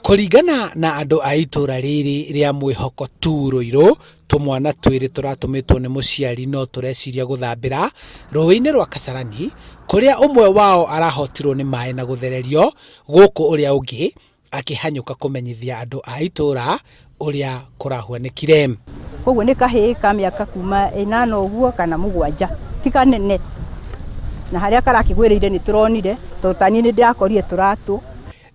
Kũringana na andũ a itũra rĩrĩ rĩa Mwĩhoko tu Ruiru, tũmwana twĩrĩ tũratũmĩtwo nĩ mũciari no tũreciria gũthambĩra rũĩ-inĩ rwa Kasarani kũrĩa ũmwe wao arahotirwo nĩ maĩ na gũthererio gũkũ ũrĩa ũngĩ akĩhanyũka kũmenyithia andũ a itũra ũrĩa kũrahuanĩkire. Koguo nĩ kahĩĩ ka mĩaka kuma ĩnana ũguo kana mũgwanja, ti kanene. Na harĩa karakĩgwĩrĩire nĩ tũronire, tondũ ta niĩ nĩ ndĩrakorire tũratũ.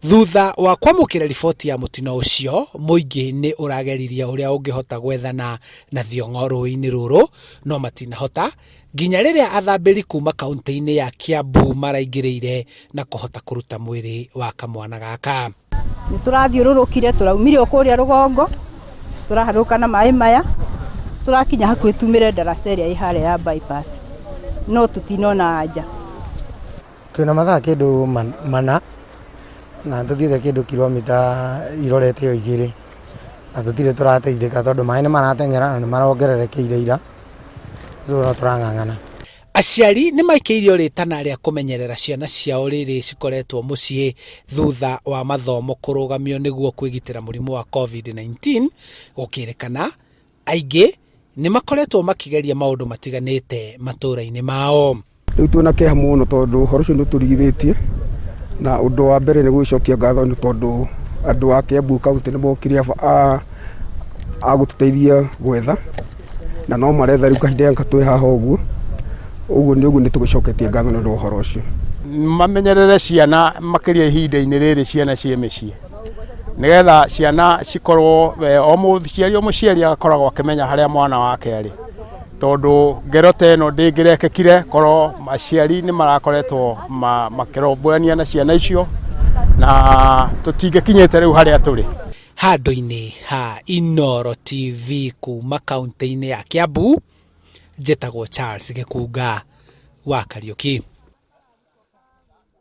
Thutha wa kwamũkĩra riboti ya mũtino ũcio, mũingĩ nĩ ũrageririe ũrĩa ũngĩhota gwethana na thiong'o rũĩ-inĩ rũrũ no matinahota nginya rĩrĩa athambĩri kuma kaũntĩ-inĩ ya Kiambu maraingĩrĩire na kũhota kũruta mwĩrĩ wa kamwana gaka. Nĩ tũrathiũrũrũkire, tũraumire o kũrĩa rũgongo, tũraharũrũka na maĩ maya, tũrakinya hakuhĩ tumĩre ndaraca ĩrĩa ĩ harĩa ya bypass, no tũtinona anja. Twĩna mathaa kĩndũ mana na tũthiĩte kĩndũ kiromita irorete o igĩrĩ na tũtirĩ tũrateithĩka tondũ maĩ nĩ marateng'era na nĩ marongererekeire ira, so no tũrang'ang'ana. Aciari nĩ maikĩirio rĩtana rĩa kũmenyerera ciana ciao rĩrĩ cikoretwo mũciĩ thutha wa mathomo kũrũgamio nĩguo kwĩgitĩra mũrimũ wa Covid-19, gũkĩrĩkana Aingĩ nĩ makoretwo makĩgeria maũndũ matiganĩte matũũra-inĩ mao. Rĩu twĩna kĩeha mũno tondũ ũhoro ũcio nĩ ũtũrigithĩtie, na ũndũ wa mbere nĩ gũgĩcokia ngatho nĩ tondũ andũ a Kiambu County nĩ mokire a gũtũteithia gwetha, na no maretha rĩu kahinda gaka twĩ haha ũguo, ũguo nĩ ũguo nĩ tũgĩcoketie ngatho nĩ ũndũ wa ũhoro ũcio. Mamenyerere ciana makĩria ihinda-inĩ rĩrĩ ciana ciĩ mĩciĩ. Nĩgetha ciana cikorwo o mũciari o mũciari agakoragwo akĩmenya harĩa mwana wake arĩ, tondũ ngero ta ĩno ndĩngĩrekĩkire korwo aciari nĩ marakoretwo makĩrũmbũyania na ciana icio na tũtingĩkinyĩte rĩu harĩa tũrĩ. Handũ-inĩ ha Inooro TV kuma kaũntĩ-inĩ ya Kiambu, njĩtagwo Charles Gĩkunga wa Kariũki.